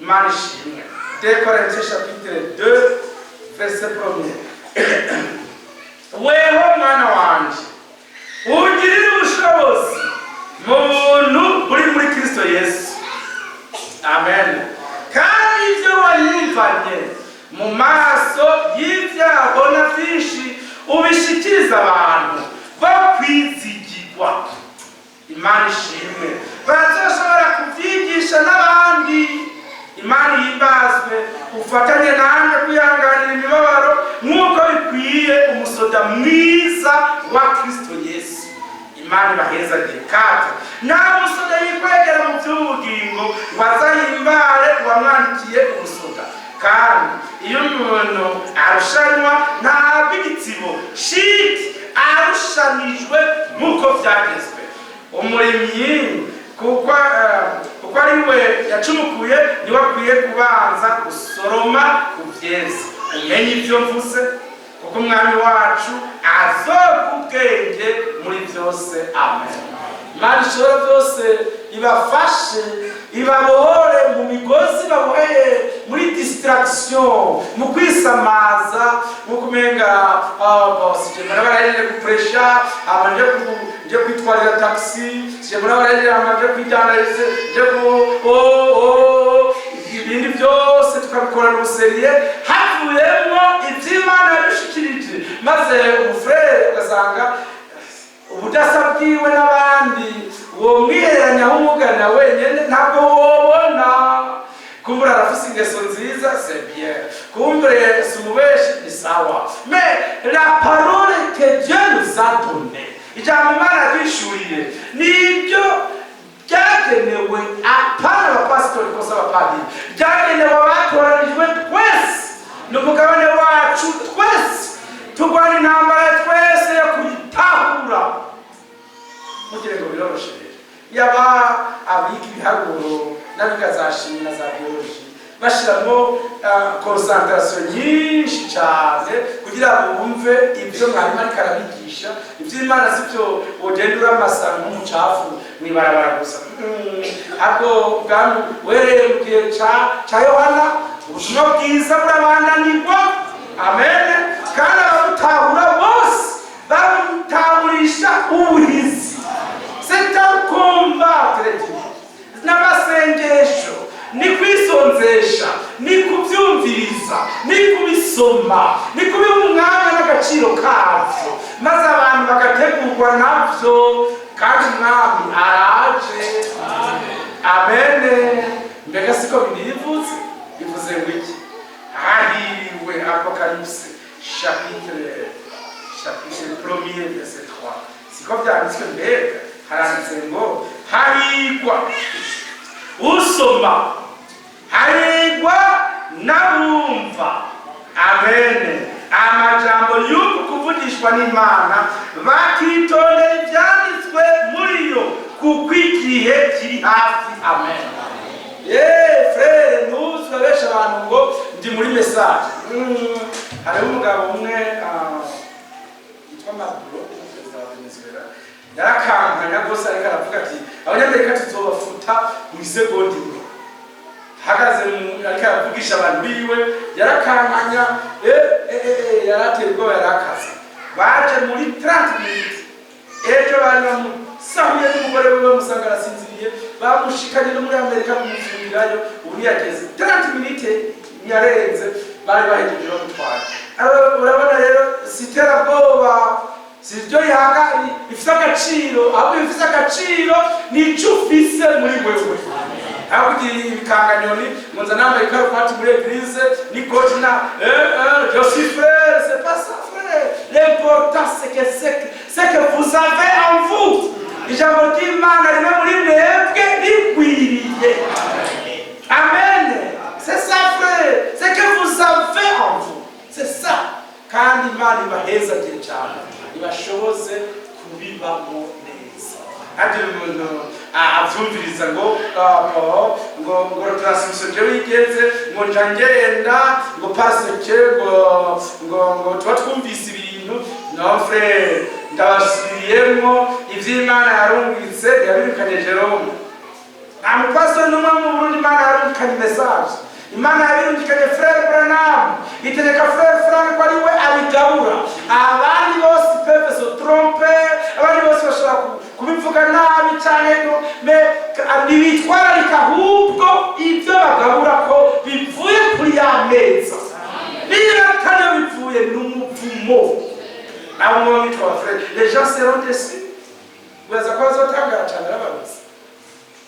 Imana ishimwe, 2 Corinthiens chapitre 2 verset 1er: "Weho mwana wanje, ugirire ubushobozi mu buntu buri muri Kristo Yesu." Amen. "Kandi ibyo wanyumvanye mu maso y'ibyabona byinshi ubishikiriza abantu bakwizigirwa." Imana ishimwe. "Bazoshobora kubyigisha n'abandi." Imana ihimbazwe. "Ufatanye nanjye kwihanganira imibabaro nk'uko bikwiye umusoda mwiza wa Kristo Yesu." Imana ibahezagire. Kati nta musoda yikwegera mu by'ubugingo ngo azahimbare uwamwandikiye ubusoda. Kandi iyo umuntu arushanwa ntabwo igitsibo shiti arushanijwe nk'uko byagezwe. Umurimyi kuko ari we yacumukuye, niwe akwiye kubanza gusoroma ku byeze. Umenye ibyo mvuze, kuko Umwami wacu azoga ubwenge muri byose. Amen. Imana ishobora byose ibafashe, ibabohore mu migozi baboheye muri distraction, mu kwisamaza, mu kumenga sije mbona barahejeje gupresha, hama nje kwitwarira taxi, sije mbona barahejeje, hama nje kwidandariza, nje ku oh, ibindi byose tukabikorana ubuseriye, havuyemo iby'Imana yadushikirije. Maze umufurere ugasanga ubudasa bwiwe n'abandi, uwo mwihereranya w'umugana wenyine ntabwo wobona. Kumbura arafise ingeso nziza, c'est bien, kumbure si umubeshi, ni sawa, mais la parole que Dieu nous a donnée, ijambo Imana yatwishuriye, nibyo ryagenewe, apana abapasitori kosa, abapadiri, ryagenewe abatoranijwe twese. Ni umugabane wacu twese. Turwana intambara twese yo kuyitahura. Mugire ngo biroroshe rero? Yaba abiga ibiharuro n'abiga za chimie na za biologie bashyiramo concentration nyinshi cyane kugira ngo bumve ibyo mwarimu ariko arabigisha. Iby'Imana si byo ugenda uramasa nk'umucafu mw'ibarabara gusa. Ahubwo bwami wereye mu gihe ca Yohana, ubutumwa bwiza burabandanirwa. Amen. Kandi ababutahura bose babutahurisha ubuhizi. C'est un combat très dur, n'amasengesho, ni kwisonzesha, ni kubyumviriza, ni kubisoma, ni kubiha umwanya n'agaciro kabyo, maze abantu bagategurwa nabyo. Kandi Umwami araje. Amen. Mbega siko binivuze? Bivuze ngo iki? Hahiriwe, Apocalypse chapitre premier, verset 3, siko byanditswe? Mbega haranditse ngo hahirwa usoma, hahirwa n'abumva, amen, amajambo y'uku kuvugishwa n'Imana, bakitondera ibyanditswe muri yo, kuko igihe kiri hafi. Amen. Ye frère, ntuzabeshe abantu ngo ndi muri message. Hariho umugabo umwe yitwa Maduro, perezida wa Venezuela, yarakankanya rwose, ariko aravuga ati Abanyamerika tuzobafuta mu isegonda imwe. Hagaze ariko aravugisha abantu biwe, yarakankanya, yarateye ubwoba, yarakaze. Baje muri 30 minutes. Ejo bari bamusahuye n'umugore wiwe, bamusanga arasinziriye, bamushikanye no muri Amerika kumufungirayo. Ubu ntiyageze 30 minutes, ntiyarenze, bari bahejeje bamutwara. Urabona rero, si iterabwoba, si ryo rihaga rifite agaciro, ahubwo bifite agaciro ni icyo ufise muri wewe. Aho kugira ibikanganyoni ngo nza nambaye ikaruvati muri église n'ikoti na je suis frère, c'est pas ça, frère. L'important, c'est que vous avez en vous, ijambo ry'Imana ribe muri mwebwe rigwiriye. Amen. C'est ça, frère, c'est que vous avez en vous, c'est ça. Kandi Imana ibahezagire cyane, ibashoboze kubibamo neza. Kandi umuntu avyumviriza ngo ngo transmission jewe igeze, ngo nja ngenda ngo parce que ngo tuba twumvise ibintu. No frère, ndabasubiriyemo, ivy'Imana yarungitse yabirukanye Jerome. Nta mupastori n'umwe mu Burundi Imana yarungikanye message. Imana yabirungikanye frère Branham, itegeka frère Frank ko ari we abigabura. Abandi bose peuvent se tromper, abandi bose bashobora kubivuga nabi cyane, mais ntibitwararika ahubwo ibyo bagabura ko bivuye kuri ya meza. Niba atariyo bivuye, ni umuvumo. Abo mwaba bitwa frère, les gens seront déçus. Ubaza ko bazotangara cyane arababuze,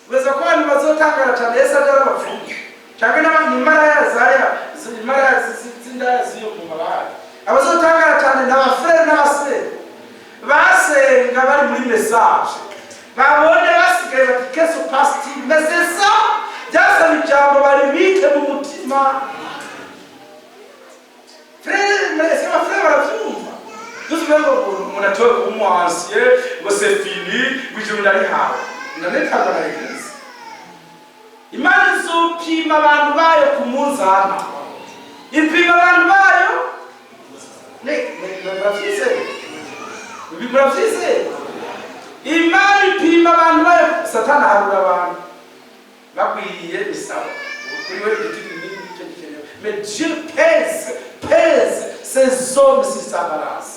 ubaza ko abantu bazotangara cyane Yesu aje arabapfumu cyangwa n'imara zaya, imara z'indaya z'iyo mu mabahari. Abazotangara cyane ni abafurere n'abasere basenga bari muri message. Natowe kuba umu ancien, ngo c'est fini, ngo ijuru ndarihawe. None tangwa na église. Imana izopima abantu bayo ku munzana, ipima abantu bayo. Muravyizeye? Muravyizeye? Imana ipima abantu bayo. Satani aharura abantu bagwiriye, bisaba kuri we igiti kinini, nicyo gikenewe. Mais Dieu pèse ses hommes sur sa balance.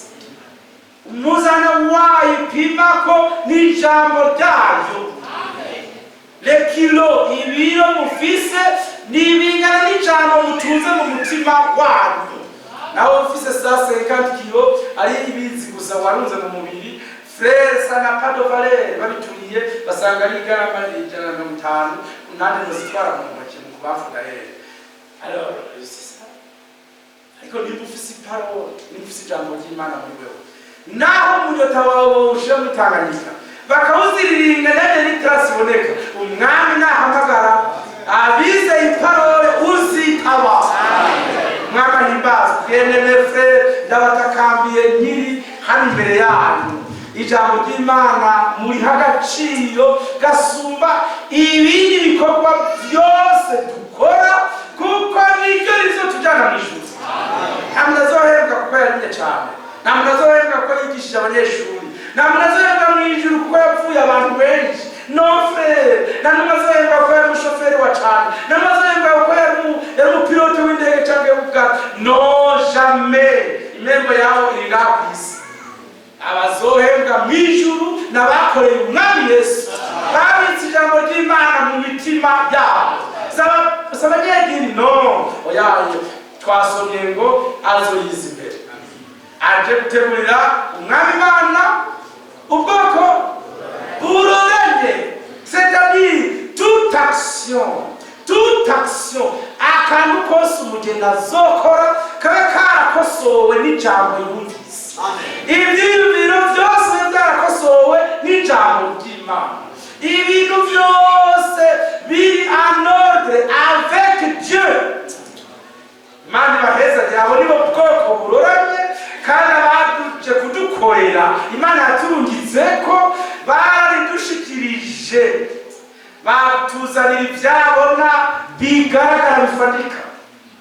Umuzana wayo ipimako n'ijambo ryayo. Le kilo, ibiro mufise nibingana n'ijambo mutunze mu mutima wanyu. Nawe ufise 150 kilo, ari ibizi gusa warunze mu mubiri, frère, ça n'a pas de valeur. Babituriye basanga ari igarama 150, nande muzitwara mu ntoki mu kubavuga rero. Alors c'est ça. Ariko niba ufise i parole, niba ufise ijambo ry'Imana muri wewe, naho umunyota wawe wawushira muri Tanganyika bakawuziriringa, nanjye n'itarasi iboneka, Umwami nahamagara abizeye i parole, uzitaba. Mwami ahimbazwe. Bien-aimés frères, ndabatakambiye nkiri hano imbere yanyu, ijambo ry'Imana muriha agaciro gasumba ibindi bikorwa byose dukora, kuko niryo rizotujyana mu ijuru. Nta muntu azohembwa kuko yarimye cyane, nta muntu azohembwa kuko yigishije abanyeshuri, nta muntu azohembwa mu ijuru kuko yapfuye abantu benshi. Non, frère. Nta n'umwe azohembwa kuko yari umushoferi wa cyane, nta n'umwe azohembwa kuko yari umupilote w'indege cyangwa w'ubwato. Non, jamais. Impembo yawe iri ngaha ku isi. Abazohembwa mu ijuru n'abakoreye Umwami Yesu, babitse ijambo ry'Imana mu mitima yabo. Si abanyedini, non. Oya, twasomye ngo azoyiza imbere, aje gutegurira Umwami Imana ubwoko buroranye, c'est-à-dire toute action, toute action, akantu kose umugeni azokora kabe karakosowe n'ijambo yumvise. Ibyiyumviro byose biba byarakosowe n'ijambo ry'Imana, ibintu byose biri en ordre avec Dieu. Imana ibahezagire. Abo nibo bwoko buroranye, kandi abaduje kudukorera, Imana yaturungitse ko baridushikirije, batuzanira ibyabona bigaragara, bifatika.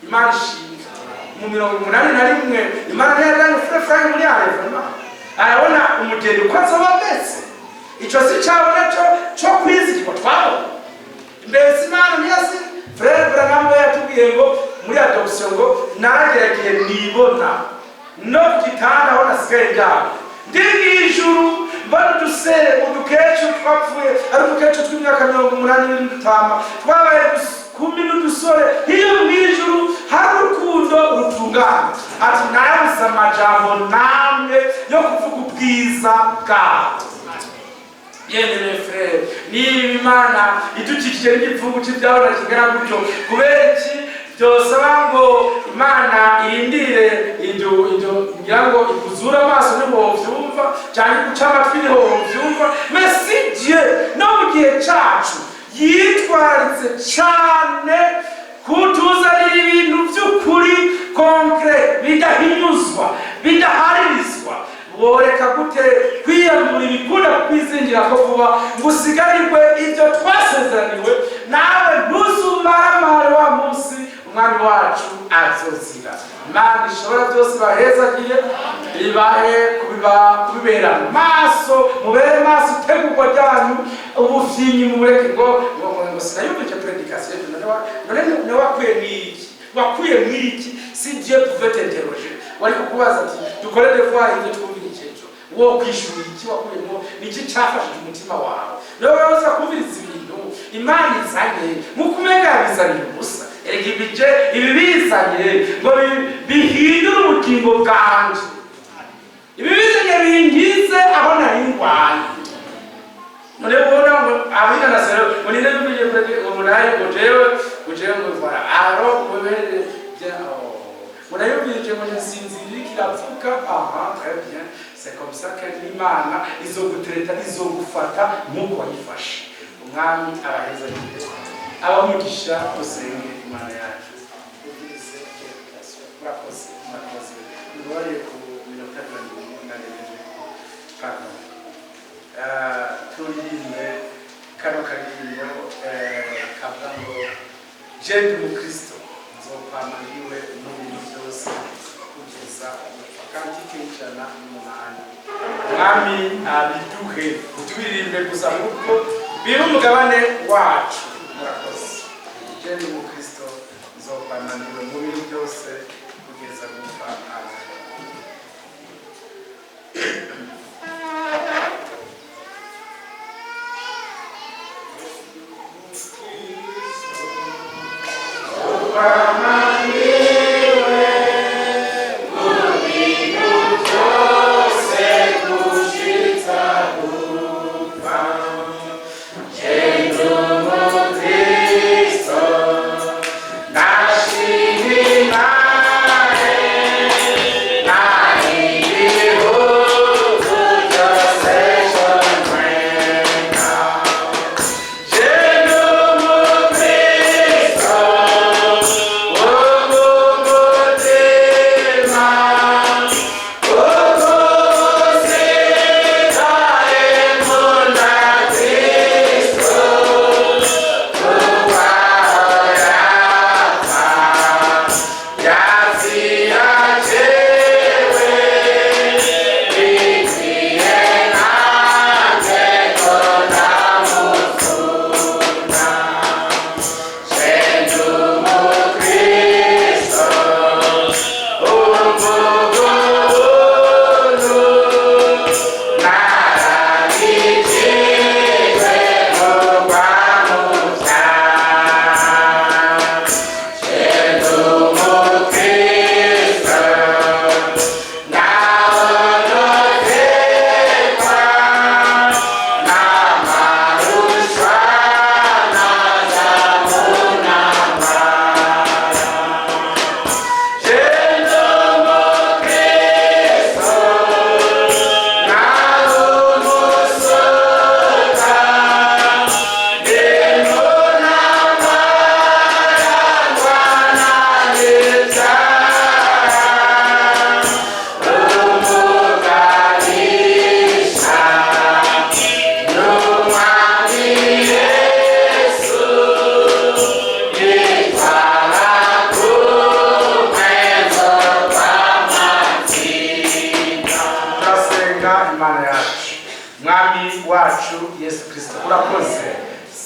Imana ishinga mu 81, Imana ntiyajyanye frère Frank muri arevema, arabona umugeni uko azoba ameze. Ico si cabona co kwizigirwa twabona. Mbese Imana ntiyasi? Frère Branham we yatubwiye ngo muri adoption ngo narageragiye nibona no ku gitanda aho nasigaye ndyamye, ndi mw'ijuru, mbona udusere, udukecuru twapfuye, ari udukecuru tw'imyaka 80 n'udutama twabaye kumi n'udusore. Iyo mw'ijuru hari urukundo rutunganye. Ati narabuze amajambo namwe yo kuvuga ubwiza bwawe. Bien-aimés frères, niba Imana idukikije n'igipfungu cy'ibyabona kingana gutyo, kubera iki byosaba ngo Imana irindire ibyo ngira ngo ikuzure amaso niho wovyumva, cyangwa iguca amatwi niho wovyumva? Mais si Dieu no mu gihe cacu yitwaritse cane kutuzanira ibintu by'ukuri, concret, bidahinyuzwa, bidaharirizwa, woreka gute kwiyambura ibikunda kwizingira ko vuba ngo usigarirwe ibyo twasezeraniwe? Nawe ntuzumaramare wa munsi Umwami wacu azozira. Imana ishobora byose ibahezagire, ibahe kubibera maso, mubere maso itegurwa ryanyu. Ubufyinyi mureke ngo sinayumvise prédication. None none wakwiye mwiki? Wakwiye mwiki? Si Dieu pouvait t'interroger, wari kukubaza ati dukore devoir, ibyo twumvirije ejo, wo kwishura iki? Wakuyemo niki cyafashije umutima wawe? Nawe waza kumviriza ibintu Imana izanye nk'uko umenga yabizaniye ubusa. Erega ibije ibi bizanye ngo bihindure ubugingo bwanje, ibi bizanye bingize aho nari ndwaye. None ubona ngo abina na sero ngo ninde yumvije ngo munaye, ngo jewe, ngo jewe, ngo voilà, alors wewe bien, oh ngo nayumvije ngo nsinzirira kirapfuka. Aha, très bien, c'est comme ça que l'Imana izogutereta, izogufata nk'uko wayifashe. Umwami abahezagire, abamugisha. Usenge Imana yacu. Ubwirize prédication. Murakoze, murakoze. Mubabariye ku minota 40 narengeje. Pardon. Turirimbe kano karirimbo kavuga ngo je ndi umukristo nzokwama ndiwe mu bintu byose kugeza gupfa, cantique 108. Mwami abiduhe, tubiririmbe gusa nk'uko biri umugabane wacu. Murakoze. Je ndi umukristo nzokwama ndiwe mu bintu byose kugeza gupfa. Amen. Turasenga Imana yacu. Mwami wacu Yesu Kristo, urakoze,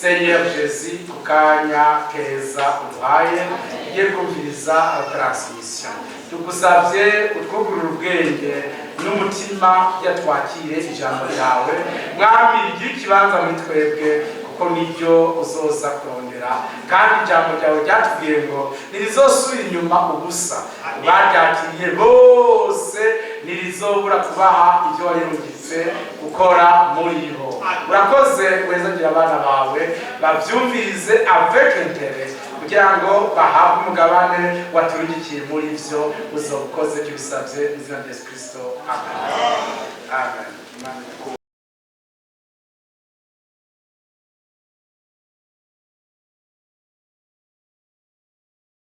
Seigneur Jésus, ku kanya keza uduhaye ugiye kumviriza transmission. Tugusabye utwugurura ubwenge n'umutima, yatwakire ijambo ryawe. Mwami, rigire ikibanza muri twebwe, kuko niryo uzoza kurondera, kandi ijambo ryawe ryatubwiye ngo ntirizosubira inyuma ubusa, baryakiriye bose ntirizobura kubaha ibyo warirungitse gukora muri bo. Urakoze, wezagira abana bawe bavyumvirize avec intérêt kugira ngo bahabwe umugabane waturugikiye muri vyo. Uzobukoze, tubisabye mu izina rya Yesu Kristo, amen, amen. Imana ikuhe.